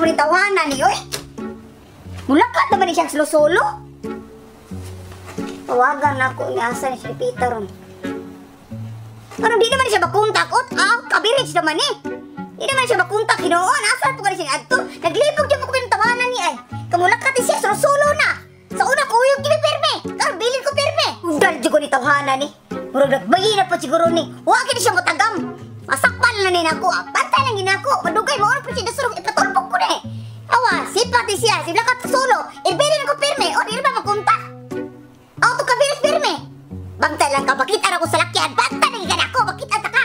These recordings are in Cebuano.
po ni tawanan ni, oy. Mulakat naman ni siya solo-solo. Tawagan na ako ni asa ni si Peter ron. Ano, di naman siya makontak? Ot, ah, kabirich naman eh. Di naman siya makontak, hinoon. Asa po ka siya adto? Naglipog dyan po ko ng tawanan ni ay. Kamulakat ni siya, solo-solo na. Sa una, kuyog kini perme. Karon, bilin ko perme. Undal dyan ko ni tawanan ni. Murag nagbayi na po siguro ni. Huwag kini siya matagam. Masakpan na ni nako. Bantay lang ginako. Madugay, mauna po siya dasurong ipatulpok ko na eh. Awa, sipat ni siya. Siblakat solo. Ibilin ko perme. O, di na ba makontak? Auto kabirich perme. Bantay lang ka, makita na ko sa lakyan. Bantay lang ka ako, makita ta ka.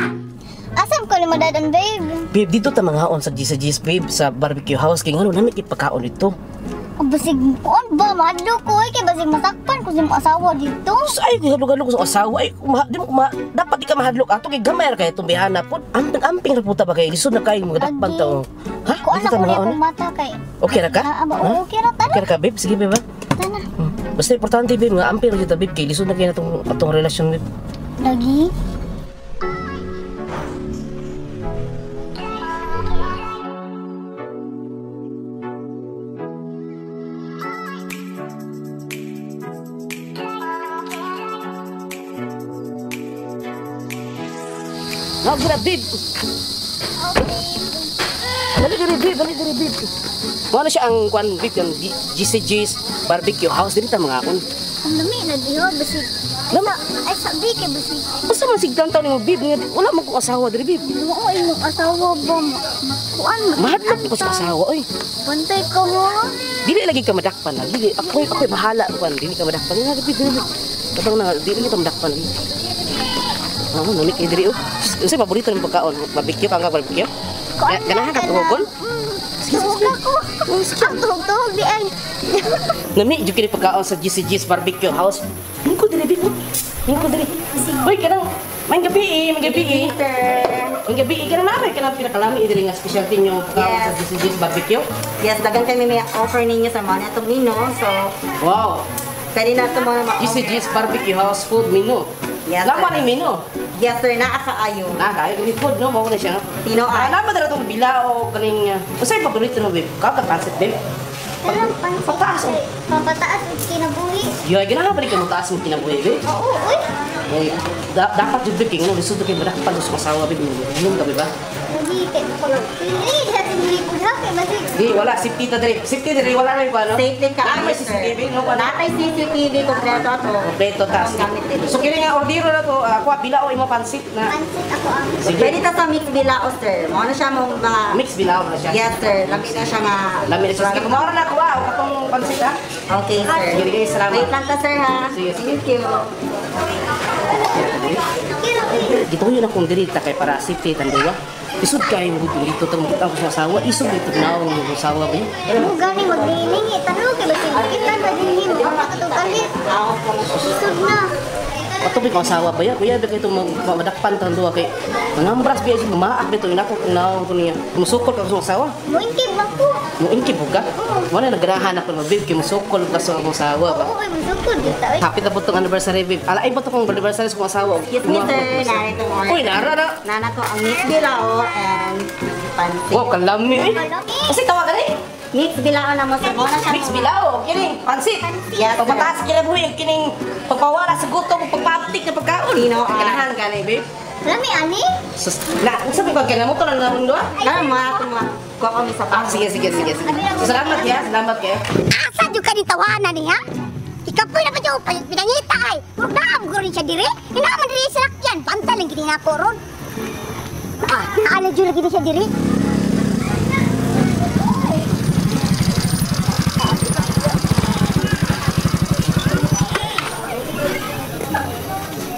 Asam ko ni madadan, babe? Babe, dito ta mangaon sa GCG's, babe, sa barbecue house. Kaya nga, namit ipagkaon dito. Basig, kuan ba? Mahadlok ko eh. Kaya basig masakpan ko sa imong asawa dito. So, ay, hadlok-hadlok ko sa asawa. Ay, di mo, dapat di ka mahadlok ato. Kay gamay ra kay itong bihana po. Amping-amping ra puta ba kay lisod na kayo mga dakpan ta. Ha? Kuan Dito na ta ko niya mangaon? akong mata kay. Okay ra ka? Ah, ba, okay ra tana. Okay ra ka, babe? Sige, babe, ha? Tana. Basta importante, babe, nga amping ra kita, babe. Kay lisod na kayo na atong relasyon, babe. Lagi. Nga, gira, babe. Dali diri, babe. Dali diri, babe. Wala siya ang kwan, babe, ang GCG's barbecue house. Dili ta mangaon. Ang dami na diho, basig. Lama. Ay, sabi kay basig. Basta man sigdan taon nimo, babe. Nga, wala man kong asawa diri, babe. Oo, imong asawa ba? Kuan, Mahadlok ko sa asawa, oy. Bantay ka mo. Dili lagi ka madakpan, ah. Dili, ako'y bahala, kuan. Dili ka madakpan. Nga, babe, dili, babe. Katong na, dili ka madakpan, lagi. Oo, namik kay diri, oh. Unsay paborito nimong pagkaon? Barbecue ka nga barbecue? Kuan Ganahan ka tuhogon? Tuhog ako. Ang tuhog-tuhog di ay. Nami jud kini pagkaon sa GCG's barbecue house. Lingkod diri, babe. Lingkod diri. Uy, kanang may gabi eh, may gabi eh. May gabi eh, kanang namin, kanang pinakalami diri nga specialty nyo pagkaon sa GCG's barbecue. Yes, dagan kami may offer ninyo sa mga itong menu. So, wow. Pwede na ito mga ma-offer. GCG's barbecue house food menu. Yes, Lama sir. ni menu. Yes, sir. Naakaayo. Nakaayo. Kini food, no? Mao na siya, no? Tino, ay. Alam mo na itong bilao, kaning... Unsay paborito mo, babe? Kaka pansit, babe? Alam, pansit. Pataas, oh. Papataas ang kinabuhi. Yoy, ganahan pa rin ka mo taas mong kinabuhi, babe? Oo, uy. Ay, dapat jud, babe, kay ngano, lisod na kayo madakpan sa asawa, babe. Inom ka, babe, ba? Lagi, kay Pili, sa tinulipod ha, kay basig. Di, wala. Safety ta diri. Safety diri, wala na yung ano. Safety ka, Naa may sir. CCTV, no? Wala. Natay CCTV, kompleto ato. Kompleto ta. Ang gamit diri. So, kini nga, ordero na to. Kuha, bilao imo pansit na. Pansit ako ang. Sige. Pwede ta sa mix bilao, sir. Mao na siya mong mga... Mix bilao na siya. Yes, sir. Lami na siya nga. Lami na siya. Sige, kumara na kuha. O katong pansit, ha? Okay, sir. Sige, sige, salamat. Wait lang ta, sir, ha? Sige, sige. Thank you. Gituyo na kong diri ta kay para safety tan duwa. Isod kay mo dito tang makita ko sa asawa, isod dito naong mo asawa ba? Ano gani magniningi tanong kay basig kita na dinhi mo katong kalit. Isod na. Patuloy ko asawa ba ya? Kuya, ba kayo madakpan tan duwa kay mangambras biya siya mamaak dito inako kung naong ko niya. Musukol ka sa asawa. Moingkib man ko. Moingkib ka? Wala naganahan ako babe kay musukol ka sa akong asawa ba. Oo, kay musukol dito. Oy. Happy na po itong anniversary, babe. Alain ba ito kung anniversary sa akong asawa? Excuse me, sir. Narito mo. Uy, nara na. Nana ko ang mix bilao and pansit. Wow, kalami eh. Kasi tawagan eh. Mix bilao na mo sa muna siya. Mix bilao, kining pansit. Yes, sir. Pagpataas kinabuhi, kining pagpawala sa gutom, pagpaaptik na pagkaon. Sino, ah? Ganahan ka na, babe. Lami ani? Sus, na, unsa ba ka mo to lang namon doa? Na, mga ito mga kuha kami sa Ah, sige, sige, sige, sige. So, salamat ya, salamat kayo. Asa jud ka ni tawanan ni, ha? Ikapoy na pa jud, pinangita ay. Murag naam ko rin siya diri. Inaaman diri sa lakyan. Bantay lang gini nako ron. Ah, naala jud lagi ni siya diri.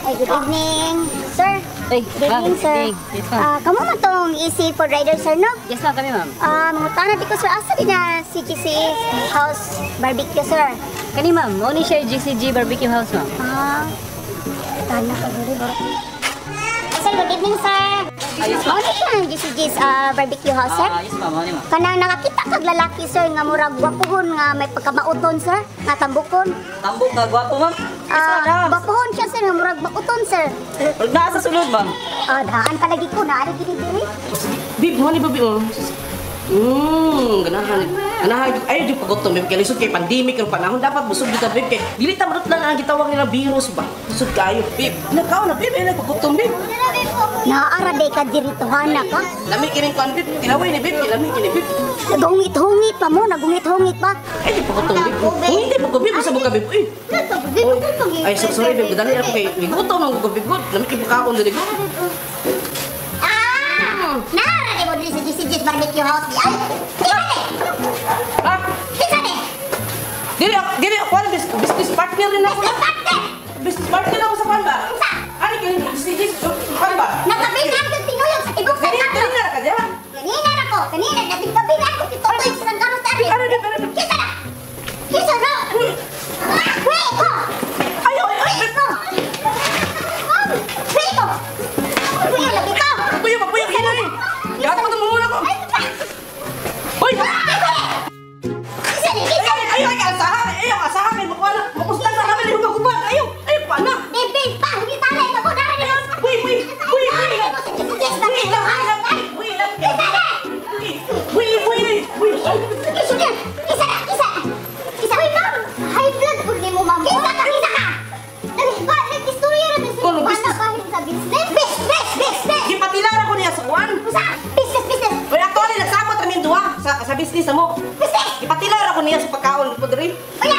Ay, good evening, sir. Ay, Good evening, sir. Yes, ma'am. Ah, kamo man tong Easy for Rider, sir, no? Yes, ma'am. Kami, ma'am. Ah, mangutana di ko, sir. Asa din na CGC House Barbecue, sir? Kani, ma'am. Mao ni siya GCG Barbecue House, ma'am. Ah, tana ka diri, bro. Sir, good evening, sir. Mao ni siya ang GCG's Barbecue House, sir? Ah, yes, ma'am. Mao ni, ma'am. Kanang nakakita kag lalaki, sir, nga murag gwapuhon nga may pagkamauton, sir, nga tambukon. Tambok nga gwapo, ma'am. Yes, ma'am. Ah, gwapuhon siya, sir, nga murag mauton, sir. Huwag naa sa sulod, ma'am. Ah, daan palagi ko, naari gini diri. Babe, mo ni babe, oh. Ganahan. Ganahan ay di pagutom babe kay lisod kay pandemic karon panahon dapat busog gyud ta babe kay dili ta madutlan ang gitawag nila virus ba. Busog kayo babe. Nakaon na babe, ay nagpagutom babe. Naara day ka diri tuhana ka. Lami kining kuan babe, tilaway ni babe, lami kini babe. Nagungit-hungit pa mo, nagungit-hungit pa. Ay di pagutom babe. Hindi pa ko babe, sa ka babe. Uy. Ay, so, sorry babe, dali ako kay gutom ang ko babe. Lami kay pagkaon dili ko. Ah! Naara day mo diri sa GCG's Barbecue House di ay. Kinsa ni? Ah, Kinsa ni? dili ako dili ako kuan business partner rin ako. Business partner. Business partner ako sa kuan ba? Unsa? Ani kini business kuan ba? Nakabilang kag tinuyog sa tibok San Dili Carlos. dili na ka diha. Kanina na ko, kanina na gabi na ako si Totoy sa San Carlos Ari. Ano, ano, ano? Kinsa na? Kinsa na? Ah, wait ko! Ayo, ay, ay, Wait ko! Wait ko! Wait, labi ko! Puyo pa, puyo, hinay. Gato ko muna ko. Hoy! Kinsa ni? Kinsa Ay, ni? ay, ay, asahan, ay, asahan, ay, makuha na. Mapusta na kami, hindi maguban. Ayaw, ayaw, kuha na. Bebe, pa! Hindi tala ito ko! Nara ni mo! Uy, uy, uy, uy. Nara mo sa GCG's Barbecue House! Uy, lang. Kinsa na? Uy, uy, uy. Kinsa na? Kinsa na? Kinsa? Kinsa? Uy, ma'am! High blood po ni mo, ma'am. Kinsa ka? Kinsa ka? Nag- ba, nag-istorya na sa Kung business- bahin sa business? Business! Business! Gipatilara ko niya sa kuwan. Usa! Business! Business! Uy, actually, nagsabot kami duha sa business mo. Business! Gipatilara ko niya sa pagkaon ko diri. Uya!